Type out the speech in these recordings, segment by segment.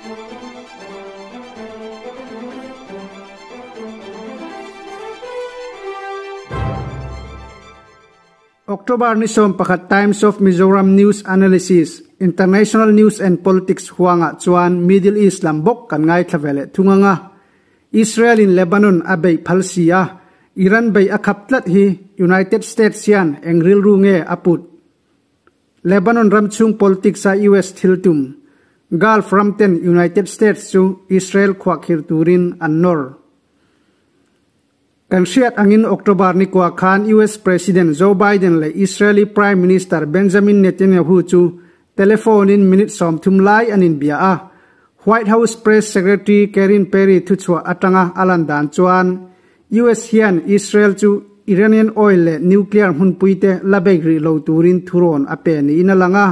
October ni 11 Times of Mizoram News Analysis, International News and Politics huangah chuan Middle East lam bawk kan ngaithla ve leh thung anga. Israel in Lebanon a beih phal si a, Iran beih a khap tlat hi United States hian eng rilru nge a put? Lebanon ram chhung politics a US thil tum, Gulf ram ten United States chu Israel khuahkhirh turin an nawr. Kan hriat angin October ni kua khan US President Joe Biden leh Israeli Prime Minister Benjamin Netanyahu chu telephone in minute 30 lai an inbia a. White House Press Secretary Karine Perry thuchhuah atanga a lan dan chuan US hian Israel chu Iranian oil leh nuclear hmunpuite la bek rih lo turin thurawn a pe niin a lang a.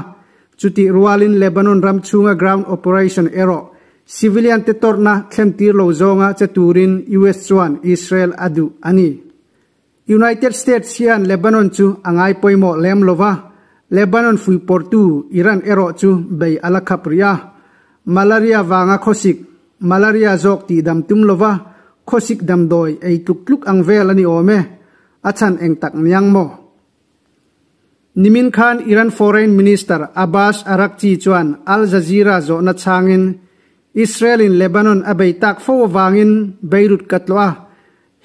Chutih rualin Lebanon ram chhunga ground operation erawh Civilian te tawrhna thlentir lo zawnga che turin US chuan Israel a duh a ni. United States hian Lebanon chu a ngai pawimawh lem lo va, Lebanon fuihpawrtu Iran erawh chu bei a la khap rih a. Malaria vanga khawsik, malaria zawk tihdam tum lo va, khawsik damdawi ei tluk tluk ang vel a ni awm e. A chhan eng tak niang maw? Nimin khan Iran Foreign Minister Abbas Araghchi chuan Al Jazeera zawhna chhangin, Israel-in Lebanon a bei tak fo avangin Beirut ka tlawh a,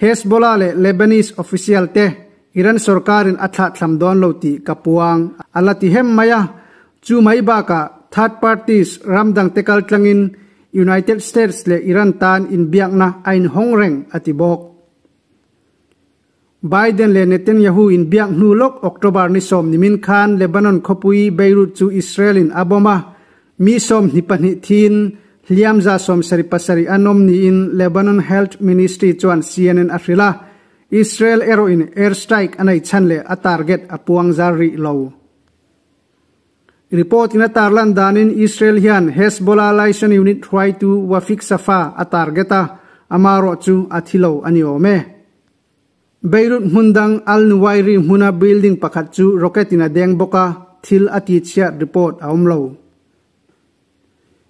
Hezbollah leh Lebanese official te Iran sorkarin a thlahthlam dawn lo tih ka puang, a la ti hem mai a. Chu mai bakah third parties ram dangte kaltlangin United States leh Iran tan inbiakna a inhawng reng, a ti bawk. Biden leh Netanyahu in biak hnu lawk October ni 10 nimin khan Lebanon khawpui Beirut chu Israel in a bomb a, mi 22 thiin hliam 77 an awm niin Lebanon Health Ministry chuan CNN a hrilh a, Israel erawh in airstrike a nei chhan leh a target a puang zar rih lo. Report in a tarlan danin Israel hian Hezbollah Liaison Unit hruaitu Wafiq Safa a target a, amarawh chu a thi lo a ni awm e. Beirut hmun dang Al-Nuwairi hmuna building pakhat chu rocket in a deng bawk a, thil a tichhiat report a awm lo.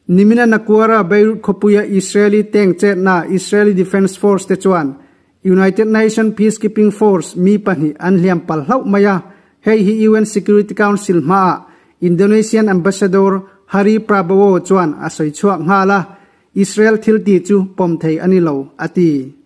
Nimina Nakuara Beirut khawpuia Israeli tank chetna Israeli Defence Force te chuan United Nations Peacekeeping Force mi pahnih an hliam pal hlauh mai a, hei hi UN Security Council hmaah Indonesian Ambassador Hari Prabowo chuan a sawi chhuak nghal a, Israel thil tih chu pawm thei a ni lo, a ti.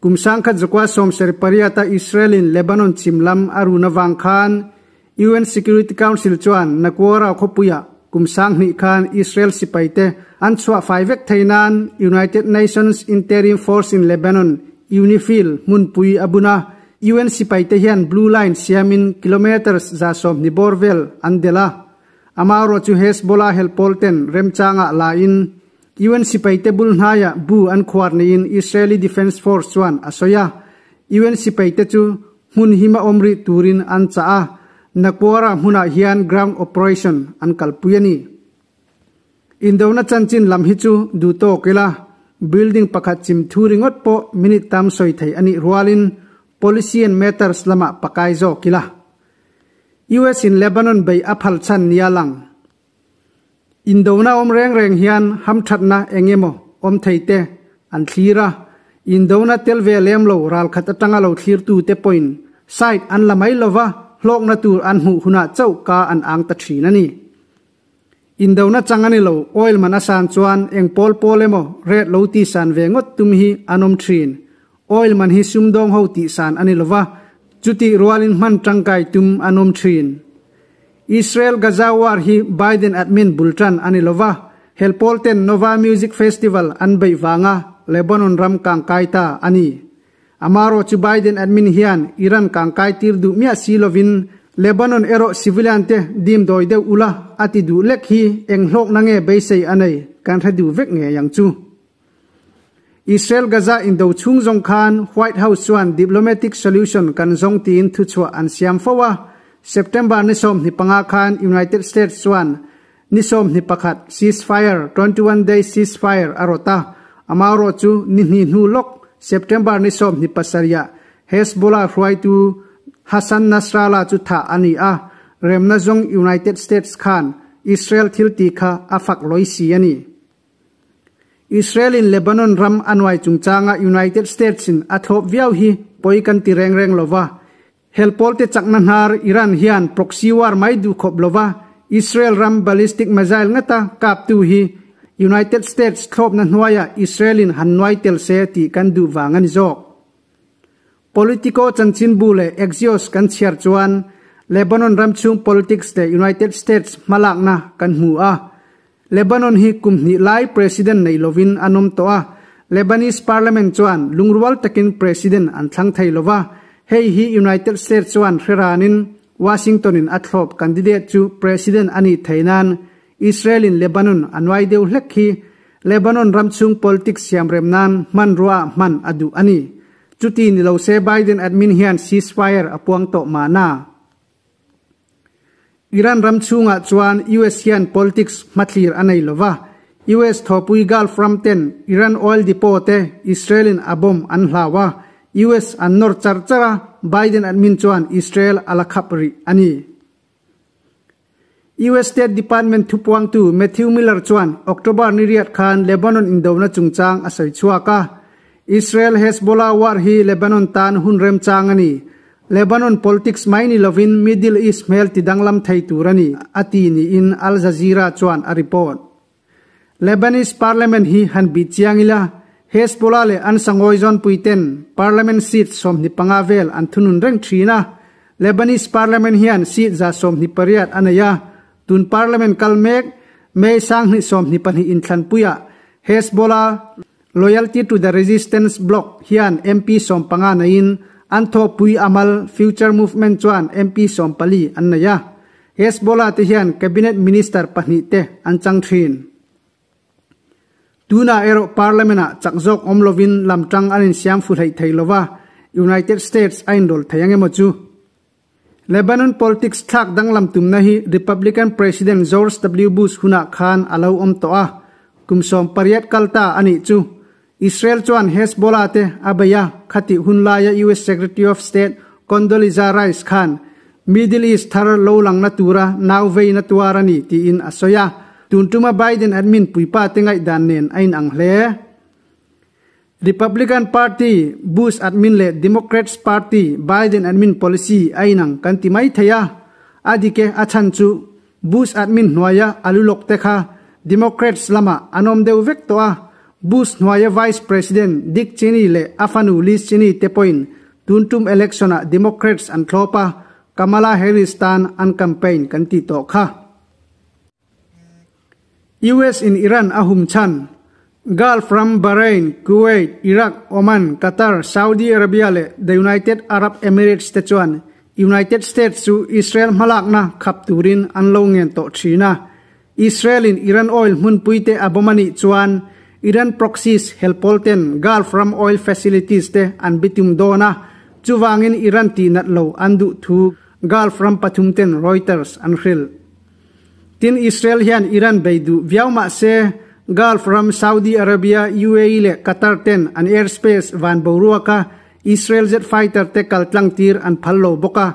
Kum 1978-a Israel-in Lebanon chhim lam a run avang khan UN Security Council chuan Nakuara khawpuiah kum 2000 khan Israel sipaite an chhuah fai vek thei nan United Nations Interim Force in Lebanon, UNIFIL, hmunpui a bun a. UN sipaite hian Blue Line siamin kilometres 120 bawr vel an delh a. Amaherawh chu Hezbollah helpawl ten remchangah la in UN sipaite bul hnaiah bu an khuar niin Israeli Defence Force chuan a sawi a. UN sipaite chu hmun hima awm rih turin an chah a, Nakuara hmunah hian ground operation an kalpui a ni. Indona chanchin lam hi chu duh tawk ila, building pakhat chim thu ringawt pawh minute tam sawi thei a nih rualin policy and matters lamah pakai zawk ila. US in Lebanon bei a phal chhan nia lang. Indona awm reng reng hian hamthatna eng emaw awm thei te an thlir a, indona tel ve lem lo ralkhat atanga lo thlirtu te pawhin side an la mai lova hlawkna tur an hmuh hunah chauh ka an ang ta thin a ni. Indona chang a ni lo, oil man a san chuan eng pawl pawl emaw rate lo tihsan ve ngawt tum hi an awm thin. Oil man hi sumdawng ho tihsan a ni lova, chutih rualin hman tangkai tum an awm thin. Israel Gaza war hi Biden admin bul tan a ni lova, helpawl ten Nova Music Festival an beih vanga Lebanon ram kangkai ta a ni. Amarawh chu Biden admin hian Iran kangkai tir duh miah si lovin Lebanon erawh civilian te dim dawi deuh ula a ti duh lek hi eng hlawkna nge beisei a nei kan hre duh vek ngei ang chu. Israel Gaza indo chhung zawng khan White House chuan diplomatic solution kan zawng tiin thuchhuah an siam fo a. September ni 25 khan United States chuan ni 21 ceasefire, 21 day ceasefire, a rawt a. Amaherawh chu ni hnih hnu lawk September ni 27 ah Hezbollah hruaitu Hassan Nasrallah chu thah a ni a. Remna zawng United States khan. Israel thil tih kha a fak lawi si a ni. Israel in Lebanon ram a nuai chungchanga United States in a thlawp viau hi pawi kan ti reng reng lova. Hel pawlte chakna hnar Iran hian proxy war mai duh khawp lova Israel ram ballistic missile ngata kaptu hi United States thlawpna hnuaiah Israel in han nuai tel se tih kan duh vang a ni zawk. Politico chanchinbu leh Axios kan chhiar chuan Lebanon ram chhung politics leh United States hmalakna kan hmu a. Lebanon hi kum hnih lai president nei lovin an awm tawh a, Lebanese parliament chuan lungrual takin president an thlang thei lova, hei hi United States chuan hre ranin Washington-in a thlawp candidate chu president a nih theih nan Israel-in Lebanon a nuai deuh hlek hi Lebanon ram chhung politics siamrem nan hmanrua ah hman a duh a ni. Chuti ni lo se Biden admin hian ceasefire a puang tawh mahna. Iran ram chhungah chuan US hian politics hmathlir a nei lova, US thawpui Gulf ram ten Iran oil depot te Israel in a bomb an hlau a, US an nawr char char a, Biden admin chuan Israel a la khap rih a ni. US State Department thupuangtu Matthew Miller chuan October ni riat khan Lebanon indona chungchang a sawi chhuak a, Israel-Hezbollah war hi Lebanon tan hun remchang a ni. Lebanon politics mai ni lovin Middle East hmel ti danglam thei tur a ni, a ti niin Al Jazeera chuan a report. Lebanese parliament hi han bih chiang ila, Hezbollah leh an sangawi zawnpui ten parliament seat 25 vel an thunun reng thin a. Lebanese parliament hian seat 128 a nei a, tun parliament kal mek May 2022 inthlanpuiah Hezbollah Loyalty to the Resistance bloc hian MP 15 neiin an thawhpui Amal Future Movement chuan MP 14 an nei a. Hezbollah te hian cabinet minister pahnih te an chang thin. Tunah erawh parliament-ah chak zawk awm lovin lamtang an insiam fu hleih thei lova, United States a inrawlh thei ang emaw chu? Lebanon politics thlak danglam tumna hi Republican President George W. Bush hunah khan a lo awm tawh a, kum 18 kal ta a nih chu. Israel chuan Hezbollah te a bei a, khatih hun laia US Secretary of State Condoleezza Rice khan Middle East thar lo langna tura nau veina tuar a ni tiin a sawi a, tun tuma Biden admin puipa te ngaihdan nen a inang hle. Republican Party, Bush admin leh Democrats Party, Biden admin policy a inang kan ti mai thei a. A dik e, a chhan chu Bush admin hnuaia a lu lawk te kha Democrats lamah an awm deuh vek tawh a. Bush hnuaia Vice President Dick Cheney leh a fanu Liz Cheney te pawhin tun tum election ah Democrats an thlawp a, Kamala Harris tan an campaign kan tih tawh kha. US in Iran a hum chhan. Gulf ram Bahrain, Kuwait, Iraq, Oman, Qatar, Saudi Arabia leh The United Arab Emirates te chuan United States chu Israel hmalakna khap turin an lo ngen tawh thin a. Israel in Iran oil hmunpui te a bawm a nih chuan Iran proxies helpawl ten Gulf ram oil facilities te an bitum dawn a, chuvangin Iran tihnat lo an duh thu Gulf ram pathum ten Reuters an hrilh. Tin, Israel hian Iran bei duh viau mah se, Gulf ram Saudi Arabia, UAE leh Qatar ten an airspace van boruaka Israel jet fighter te kal tlang tir an phal lo bawk a.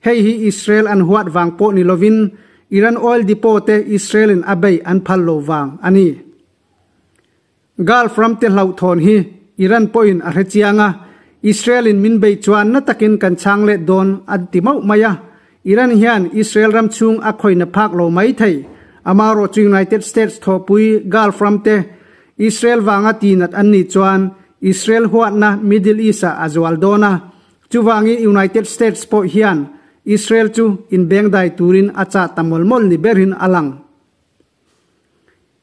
Hei hi Israel an huat vang pawh ni lovin Iran oil depot te Israel in a bei an phal lo vang a ni. Gulf ram te hlauhthawn hi Iran pawhin a hre chiang a, Israel in min bei chuan na takin kan chhang let dawn an ti mauh mai a. Iran hian Israel ram chhung a khawina phak lo mai thei. Amaherawh chu United States thawhpui Gulf ram te Israel vanga tihnat an nih chuan Israel huatna Middle East ah a zual dawn a. Chuvangin United States pawh hian Israel chu inbengdai turin a chah ta mawlh mawlh ni berin a lang.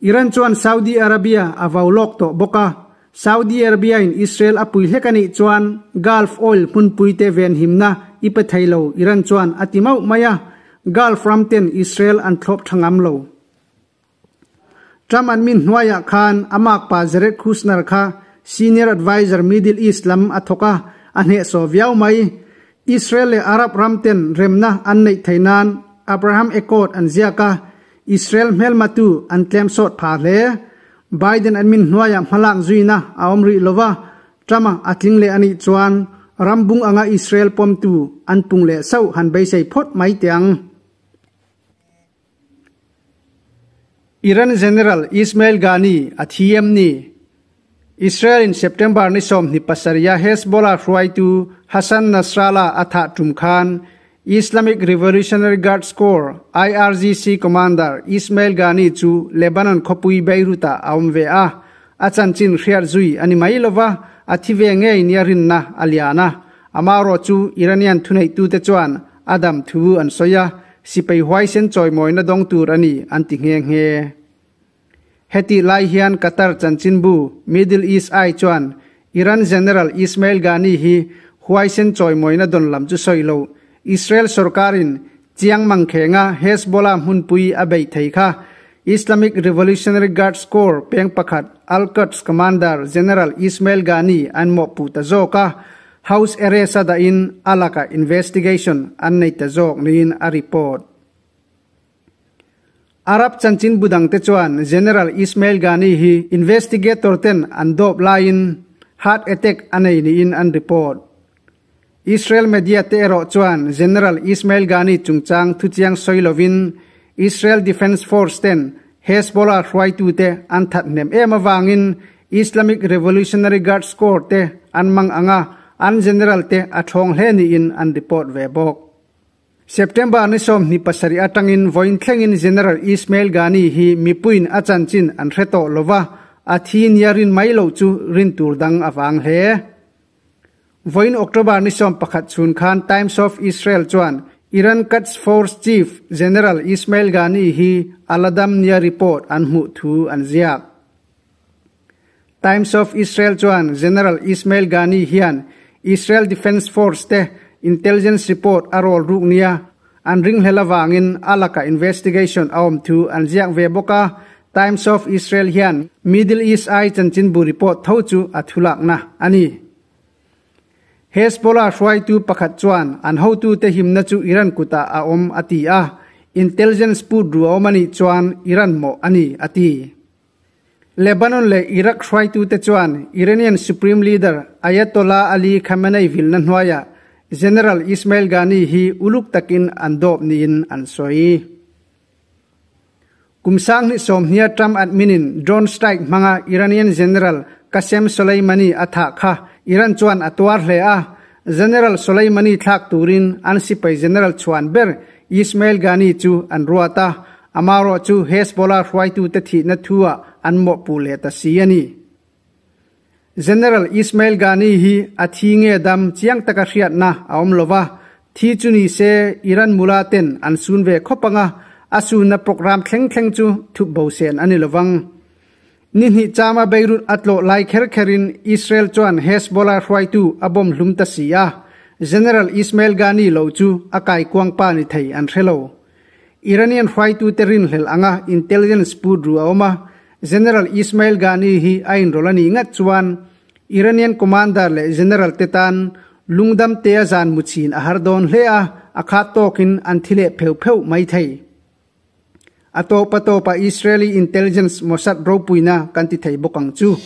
Iran chuan Saudi Arabia a vau lawk tawh bawk a, Saudi Arabia in Israel a pui hlek a nih chuan Gulf oil hmunpui te venhimna i pe thei lo Iran chuan a ti mauh mai a, Gulf ram ten Israel an thlawp tha ngam lo. Trump an min hnuaiah khan a makpa Jared Kushner kha Senior Adviser Middle East lam a thawk a, a hnehsawh viau mai. Israel leh Arab ram ten remna an neih theih nan Abraham Accord an ziak a, Israel hmelmatu an tlem sawt pha hle. Biden an min hnuaiah hmalak zuina a awm rih lova, Trump-a a tling leh a nih chuan ram bung anga Israel pawmtu an pung leh sauh han beisei phawt mai teh ang. Iran General Ismail Ghani a thi em ni? Israel in September ni 27 a Hezbollah hruaitu Hassan Nasrallah a thah tum khan Islamic Revolutionary Guards Corps, IRGC, commander Ismail Ghani chu Lebanon khawpui Beirut-ah a awm ve a, a chanchin hriat zui a ni mai lova, a thi ve ngei nia rinna a lian a. Amaherawh chu Iranian thuneitute chuan a dam thu an sawi a, sipai huaisen chawimawina dawng tur a ni an ti nghe nghe. Hetih lai hian Qatar chanchinbu Middle East Eye chuan Iran General Ismail Ghani hi huaisen chawimawina dawn lam chu sawi lo, Israel sorkarin chiang mangkhenga Hezbollah hmunpui a beih thei kha Islamic Revolutionary Guards Corps peng pakhat Al-Quds Commander General Ismail Ghani an mawhpuh ta zawk a, house arrest a dahin a lakah investigation an nei ta zawk niin a report. Arab chanchinbu dangte chuan General Ismail Ghani hi investigator ten an dawp laiin heart attack a nei niin an report. Israel media te erawh chuan General Ismail Ghani chungchang thuchiang sawi lovin Israel Defense Force ten Hezbollah hruaitute an that hnem em avangin Islamic Revolutionary Guards Corps te an mang anga an general te a thawng hle niin an report ve bawk. September ni 27 atangin vawiin thlengin General Ismail Ghani hi mipuiin a chanchin an hre tawh lova, a thi nia rin mai loh chu rin tur dang a vang hle. Vawiin October ni 11 chhun khan Times of Israel chuan Iran Quds Force Chief General Ismail Ghani hi a la dam nia report an hmuh thu an ziak. Times of Israel chuan General Ismail Ghani hian Israel Defense Force te intelligence report a rawl ruk nia an ringhlel avangin a laka investigation a awm thu an ziak ve bawk a, Times of Israel hian Middle East Eye chanchinbu report tho chu a thulakna a ni. Hezbollah hruaitu pakhat chuan an hotute himna chu Iran kutah a awm a ti a, intelligence put ru a awm a nih chuan Iran mawh a ni a ti. Lebanon leh Iraq hruaitute chuan Iranian Supreme Leader Ayatollah Ali Khamenei vilna hnuaiah General Ismail Ghani hi uluk takin an dawp niin an sawi. Kum 2020a Trump admin-in drone strike hmanga Iranian General Qasem Soleimani a thah kha Iran chuan a tuar hle a, General Soleimani thlak turin an sipai general chhuan ber Ismail Ghani chu an ruat a, Amaherawh chu Hezbollah hruaitute thihna thu-ah an mawhpuh leh ta si a ni. General Ismail Ghani hi a thi nge dam chiang taka hriatna a awm lo va, thi chu ni se Iran mula ten an sun ve khawp ang a, a sunna program thleng thleng chu thup bo sen a ni lo vang. Ni hnih chama Beirut a tlawh lai kher kherin Israel chuan Hezbollah hruaitu a bomb hlum ta si a, General Ismail Ghani lo chu a kaikuang pa ni thei an hre lo. Iranian hruaitute rinhlelh anga intelligence put ru a awm a, General Ismail Ghani hi a inrawlh a nih ngat chuan Iranian commander leh general te tan lungdam tea zan mu chhin a har dawn hle a, a khat tawkin an thi leh pheuh pheuh mai thei. A tawpa tawpa Israeli intelligence Mossad ropuina kan ti thei bawk ang chu.